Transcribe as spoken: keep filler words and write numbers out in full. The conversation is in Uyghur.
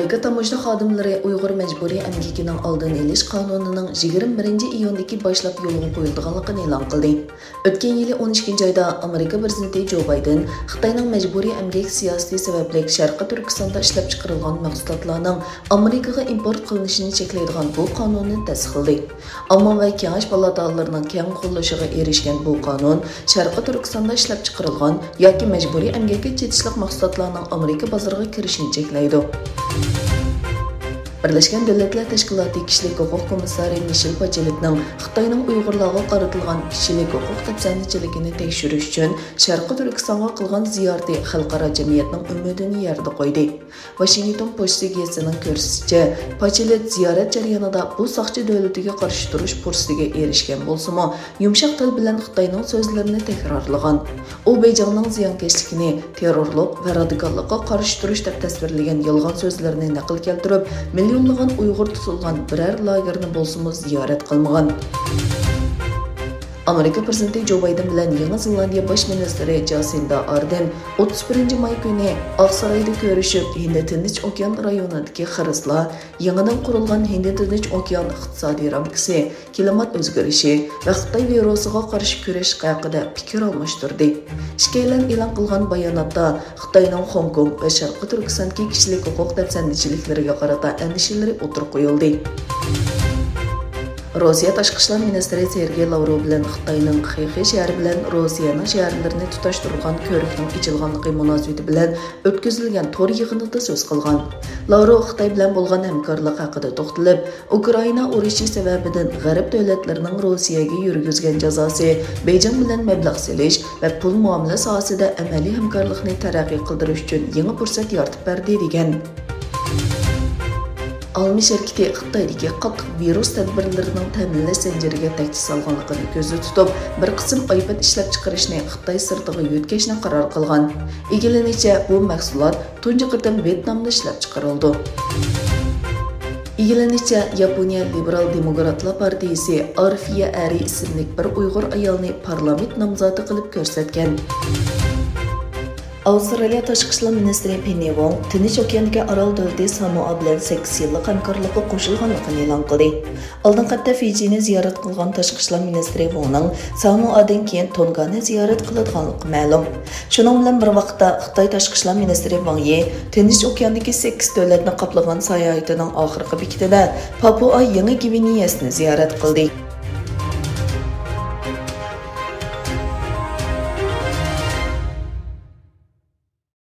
ئامېرىكا تاموژنا خادىملىرى ئۇيغۇر مەجبۇرىي ئەمگىكىنىڭ ئالدىنى ئېلىش قانۇنىنىڭ يىگىرمە بىرىنچى ئىيۇندىكى باشلاپ يولغا قويۇلىدىغانلىقىنى ئېلان قىلدى. ئۆتكەن يىلى ئون ئىككىنچى ئايدا ئامېرىكا پىرېزىدېنتى جو بايدېن خىتاينىڭ مەجبۇرىي ئەمگەك سىياسىتى سەۋەبلىك شەرقىي تۈركىستاندا ئىشلەپچىقىرىلغان مەھسۇلاتلارنىڭ ئامېرىكىغا ئىمپورت قىلىنىشىنى چەكلەيدىغان بۇ قانۇننى تەستىقلىدى. ئامما ۋە كېڭەش پالاتالىرىنىڭ كەڭ قوللىشىغا ئېرىشكەن بۇ قانۇن شەرقىي تۈركىستاندا ئىشلەپچىقىرىلغان ياكى مەجبۇرىي ئەمگەككە چېتىشلىق مەھسۇلاتلارنىڭ ئامېرىكا بازىرىغا كىرىشىنى چەكلەيدۇ. بىرلەشكەن دۆلەتلەر تەشكىلاتى كىشىلىك ھوقۇق كومىسسارى مىشېل باچېلېتنىڭ خىتاينىڭ ئۇيغۇرلارغا قارىتىلغان كىشىلىك ھوقۇق دەپسەندىچىلىكىنى تەكشۈرۈش ئۈچۈن شەرقىي تۈركىستانغا قىلغان زىيارىتى خەلقئارا جەمئىيەتنىڭ ئۈمىدىنى يەردە قويدى. ۋاشىنگتون پوچتىسى گېزىتىنىڭ كۆرسىتىشىچە، پاچېلېت زىيارەت جەريانىدا بۇ ساقچى دۆلىتىگە قارشى تۇرۇش پۇرسىتىگە ئېرىشكەن بولسىمۇ، يۇمشاق تىل بىلەن خىتاينىڭ سۆزلىرىنى تەكرارلىغان. ئۇ بېيجىڭنىڭ زىيانكەشلىكىنى تېررورلۇق ۋە رادىكاللىققا قارشى تۇرۇش دەپ تەسۋىرلىگەن يالغان سۆزلىرىنى نەقىل كەلتۈرۈپ، مىليونلىغان ئۇيغۇر تۇتۇلغان بىرەر لاگېرنى بولسىمۇ زىيارەت قىلمىغان. ئامېرىكا پىرېزىدېنتى جو بايدېن بىلەن يېڭى زېلاندىيە باش مىنىستىرى جاسىندا ئاردېن ئوتتۇز بىرىنچى ماي كۈنى ئاقسارايدا كۆرۈشۈپ، ھىندى تىنچ ئوكيان رايونىدىكى خىرىسلار، يېڭىدىن قۇرۇلغان ھىندى تىنچ ئوكيان ئىقتىسادىي رامكىسى، كىلىمات ئۆزگىرىشى ۋە خىتاي ۋىرۇسىغا قارشى كۈرەش ھەققىدە پىكىر ئالماشتۇردى. ئىككىيلەن ئېلان قىلغان باياناتتا خىتاينىڭ خوڭكوڭ ۋە شەرقىي تۈركىستاندىكى كىشىلىك ھوقۇق دەپسەندىچىلىكلىرىگە قارىتا ئەندىشىلىرى ئوتتۇرىغا قويۇلدى. روسىيە تاشقى ئىشلار مىنىستىرى سېرگېي لاۋروف بىلەن خىتاينىڭ خېخې شەھىرى بىلەن روسىيەنىڭ شەھەرلىرىنى تۇتاشتۇرغان كۆۋرۈكنىڭ ئېچىلغانلىقى مۇناسىۋىتى بىلەن ئۆتكۈزۈلگەن تور يىغىنىدا سۆز قىلغان. لاۋروف خىتاي بىلەن بولغان ھەمكارلىق ھەققىدە توختىلىپ، ئۇكرائىنا ئۇرۇشى سەۋەبىدىن غەرب دۆلەتلىرىنىڭ روسىيەگە يۈرگۈزگەن جازاسى بېيجىڭ بىلەن مەبلەغ سېلىش ۋە پۇل مۇئامىلە ساھەسىدە ئەمەلىي ھەمكارلىقنى تەرەققىي قىلدۇرۇش ئۈچۈن يېڭى پۇرسەت يارىتىپ بەردى، دېگەن. ئالما شىركىتى خىتايدىكى قاتتىق ۋىرۇس تەدبىرلىرىنىڭ تەمىنلەش زەنجىرىگە تەكچە سالغانلىقىنى كۆزدە تۇتۇپ، بىر قىسىم ئايپاد ئىشلەپچىقىرىشنى خىتاي سىرتىغا يۆتكەشنى قارار قىلغان. ئىگىلىنىشىچە، بۇ مەھسۇلات تۇنجى قېتىم ۋيېتنامدا ئىشلەپچىقىرىلىدۇ. ئىگىلىنىشىچە، ياپونىيە لىبېرال دېموكراتلار پارتىيىسى ئارفىيە ئەرى ئىسىملىك بىر ئۇيغۇر ئايالنى پارلامېنت نامزاتى قىلىپ كۆرسەتكەن. ئاۋسترالىيە تاشقى ئىشلار مىنىستىرى پېننى ۋوڭ تىنچ ئوكياندىكى ئارال دۆلىتى ساموئا بىلەن سەككىز يىللىق ھەمكارلىققا قوشۇلغانلىقىنى ئېلان قىلدى. ئالدىنقى ھەپتە فىجىنى زىيارەت قىلغان تاشقى ئىشلار مىنىستىرى ۋوڭنىڭ ساموئادىن كېيىن تونگانى زىيارەت قىلىدىغانلىقى مەلۇم. شۇنىڭ بىلەن بىر ۋاقىتتا، خىتاي تاشقى ئىشلار مىنىستىرى ۋاڭ يى تىنچ ئوكياندىكى سەككىز دۆلەتنى قاپلىغان ساياھىتىنىڭ ئاخىرقى بېكىتىدە پاپۇئا يېڭى گۋىنېيەسىنى زىيارەت قىلدى.